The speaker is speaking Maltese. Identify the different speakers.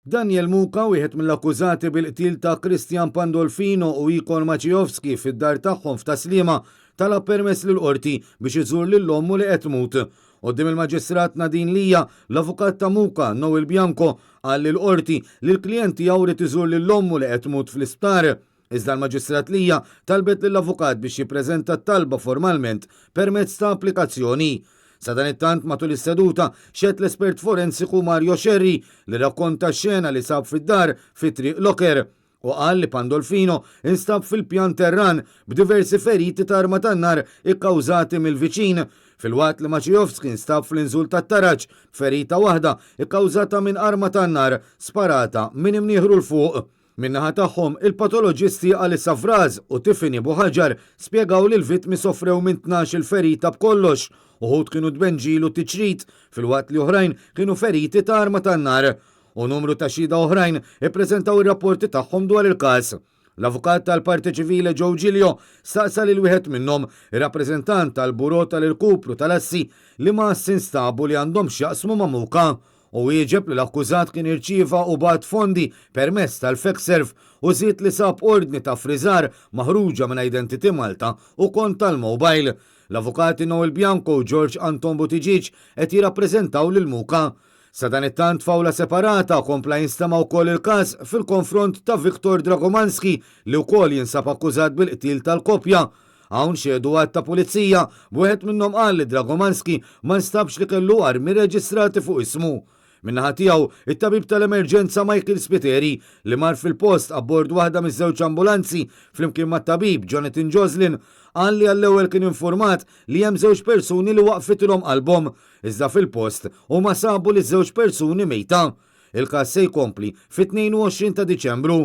Speaker 1: Daniel Muka, wieħed mill-akkużati bil-qtil ta' Christian Pandolfino u Ikon Maciejowski fid-dar tagħhom f'Tas-Sliema, talab permess lill-Qorti biex iżur lil ommu li qed tmut. Quddiem il-Maġistrat Nadine Lia, l-avukat ta' Muka, Noel Bianco, qal lill-Qorti li l-klijent tiegħu ried iżur lil ommu li qed tmut fl-isptar. Iżda l-Maġistrat Lia talbet lill-avukat biex jippreżenta t-talba formalment permezz ta' applikazzjoni. Sadanittant matul is-seduta xehed l-espert forensiku Mario Scerri li rrakkonta x-xena li sab fid-dar fi Triq Locker u qal li Pandolfino instab fil-pjan terran b'diversi feriti ta' arma tan-nar ikkawżati mill-viċin filwaqt li Maciejowski nstab fl-inżul tat-taraġ b'ferita waħda kkawżata minn arma tan-nar sparata minn imnieħru 'l fuq. Min-naħa tagħhom, il-patoloġisti Alyssa Fraz u Tiffany Buhagiar spjegaw li l-vittmi sofrew minn 12-il ferita b'kollox, uħud kienu tbenġil u tiċrit, filwaqt li oħrajn kienu feriti ta' arma tan-nar. U numru ta' xhieda oħrajn ippreżentaw ir-rapporti tagħhom dwar il-każ. L-avukat tal-parte ċivile Joe Giglio staqsa lil wieħed minnhom, ir-rappreżentant tal-Bureau tal-Irkupru tal-Assi, liema assi nstabu li għandhom x'jaqsmu ma' Muka. Hu wieġeb li l-akkużat kien irċieva u bagħat fondi permezz tal-Fexserv u żied li sab ordni ta' ffriżar maħruġa minn Identity Malta u kont tal-mobile. L-avukati Noel Bianco u George Anton Buttigieg qed jirrappreżentaw lil Muka. Sadanittant f'awla separata kompla jinstema' wkoll il-każ fil-konfront ta' Viktor Dragomanski li wkoll jinsab akkużat bil-qtil tal-koppja. Hawn xehdu għadd ta' pulizija, b'wieħed minnhom qal li Dragomanski ma nstabx li kellu armi rreġistrati fuq ismu. Min-naħa tiegħu, it-tabib tal-emerġenza Michael Spiteri, li mar fil-post abbord waħda miż-żewġ ambulanzi flimkien mat-tabib Jonathan Joslin, qal li għall-ewwel kien infurmat li hemm żewġ persuni li waqfitilhom qalbhom, iżda fil-post huma sabu liż-żewġ persuni mejta. Il-każ se jkompli fit-22 ta' Diċembru.